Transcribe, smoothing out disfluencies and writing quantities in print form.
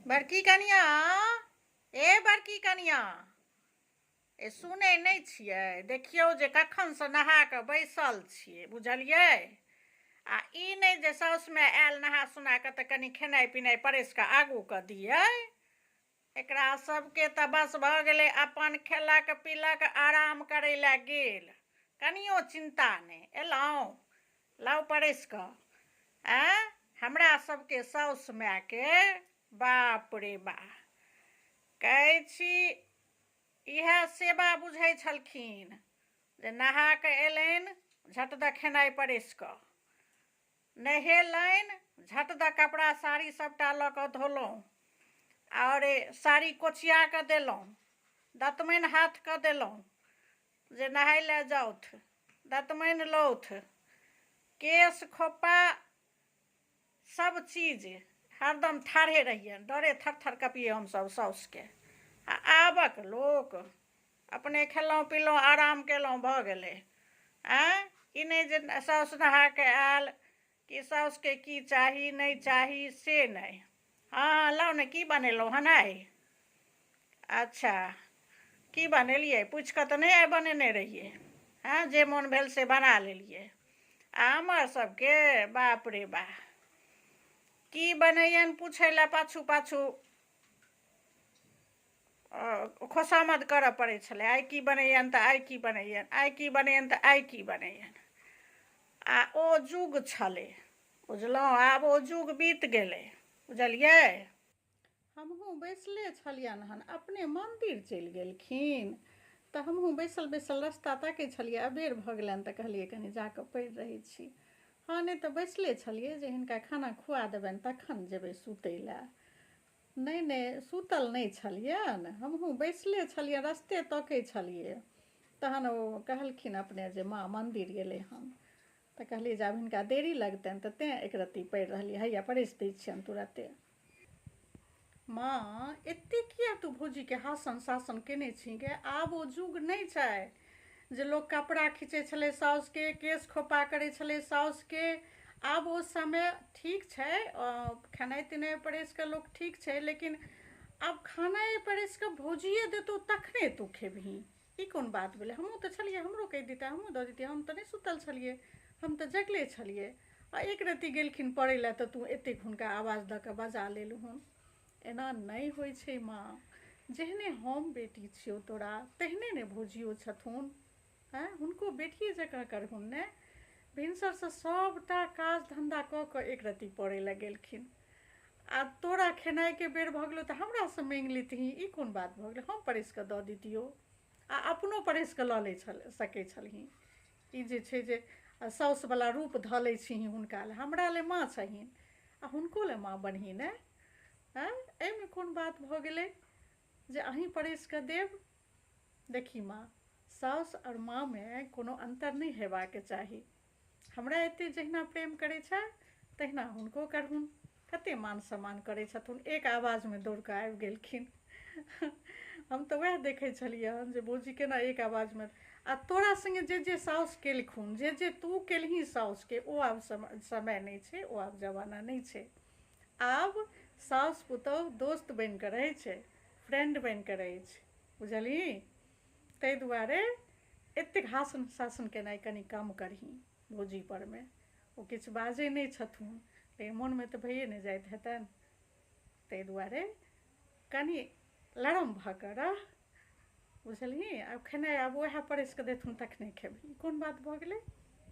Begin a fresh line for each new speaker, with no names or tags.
बड़की कनिया, ए बड़की कनिया, ए सुनै नहि छियै? देखियौ जे कखनसँ नहा कऽ बैसल छियै, बुझलियै? आ ई नहि जे साउसमे आयल नहा सुना कऽ तऽ कनि खेनाइ पिनाइ परसि कऽ आगू कऽ दियै। एकरा सबके तऽ बस भऽ गेलै, अपन खेलक पीलक, आराम करै लए गेल, कनियो चिन्ता नहि। एलहुँ, लाउ परसि कऽ। आँय, हमरा सबके साउस मायके बाप रे बा, कहै छी इएह सेवा बुझै छलखिन जे नहा कऽ एलनि, झट दऽ खेनाइ परसि कऽ। नहेलनि, झट दऽ कपड़ा साड़ी सभटा लऽ कऽ धोलहुँ आओर साड़ी कोचिया कऽ देलहुँ, दतमनि हाथ कऽ देलहुँ जे नहाय लए जाउथ, दतमनि लौथ, केश खोपा सब चीज हरदम ठाढ़े रहियनि, डरे थर थर कपियै हमसभ साउसके। आ आबक लोक अपने खेलहुँ पीलहुँ, आराम केलहुँ, भऽ गेलै। आँय, ई नहि जे साउस नहा कऽ आयल कि साउसके की चाही नहि चाही, से नहि। हँ, लाउ ने, की बनेलहुँ हन आइ? अच्छा, की बनेलियै? पूछि कऽ तऽ नहि आइ बनेने रहियै। हँ, जे मोन भेल से बना लेलियै। आ हमर सबके बाप रे बा, की बनैयनि पूछै लए पाछू पाछू खोसामद करऽ पड़ै छलै। आइ की बनैयनि तऽ आइ की बनैयनि, आइ की बनैयनि तऽ आइ की बनैयनि। आ ओ युग छलै, बुझलहुँ? आब ओ युग बीत गेलै, बुझलियै? हमहूँ बैसले छलियनि हन, अपने मन्दिर चलि गेलखिन तऽ हमहूँ बैसल बैसल रस्ता ताकै छलियै। अबेर भऽ गेलनि तऽ कहलियै कनि जा कऽ पड़ि रहै छी। हँ, नहि तऽ बैसले छलियै जे हिनका खाना खुआ देबनि तखन जेबै सुतै लए। नहि नहि, सुतल नहि छलियनि, हमहूँ बैसले छलियनि, रस्ते तकै छलियै। तहन ओ कहलखिन अपने जे माँ मन्दिर गेलै हन, तऽ कहलियै जे आब हिनका देरी लगतनि तऽ तेँ एक रत्ती पड़ि रहलियै। हैया परसि दै छियनि तुरते। माँ, एते किया तू भौजीके हासन शासन केने छी गे? आब ओ जुग नहि छै जे लोक कपड़ा खींचै छलै साउसके, केश खोपा करै छलै साउसके। आब ओ समय ठीक छै, खेनाइ पिनाइ परसि कऽ लोक ठीक छै, लेकिन आब खेनाइ परसि कऽ भौजिए देतौ तखने तू खेबही, ई कोन बात भेलै? हमहूँ तऽ छलियै, हमरो कहि दितै, हमहूँ दऽ दितियै। हम तऽ नहि सुतल छलियै, हम तऽ जगले छलियै। आ एक रत्ती गेलखिन पढ़ै लए तऽ तू एतेक हुनका आवाज दऽ कऽ बजा लेलहुन। एना नहि होइ छै माँ। जेहने हम बेटी छियौ तोरा, तेहने ने भौजियो छथुन। आँय, हुनको बेटिए जकाँ करहुन ने। भिनसरसँ सभटा काज धन्धा कऽ कऽ एक रत्ती पढ़ै लए गेलखिन आ तोरा खेनाइके बेर भऽ गेलौ तऽ हमरासँ माँगि लितही, ई कोन बात भऽ गेलै? हम परसि कऽ दऽ दितियौ आ अपनो परसि कऽ लऽ लै छल सकै छलही। ई जे छै जे साउसवला रूप धऽ लै छिही हुनका लए, हमरा लए माँ छहीन आ हुनको लए माँ बनही ने। आँय, एहिमे कोन बात भऽ गेलै जे अहीँ परसि कऽ देब? देखही माँ, साउस आओर माँमे कोनो अन्तर नहि हेबाक चाही। हमरा एते जहिना प्रेम करै छै तहिना हुनको करहुन। कते मान सम्मान करै छथुन, एक आवाजमे दौड़ कऽ आबि गेलखिन। हम तऽ वएह देखै छलियै हन जे भौजी केना एक आवाजमे। आ तोरा सङ्गे जे जे साउस केलखुन, जे जे तू केलही साउसके, ओ आब समय नहि छै, ओ आब जमाना नहि छै। आब साउस पुतोहु दोस्त बनि कऽ रहै छै, फ्रेंड बनि कऽ रहै छै, बुझलही? ताहि दुआरे एतेक हासन शासन केनाइ कनि कम करही भौजी परमे। ओ किछु बाजै नहि छथुन, लेकिन मोनमे तऽ भइए ने जाइत हेतनि। ताहि दुआरे कनि लरम भऽ कऽ रह, बुझलही? आब खेनाइ आब उएह परसि कऽ देथुन तखने खेबही, ई कोन बात भऽ गेलै?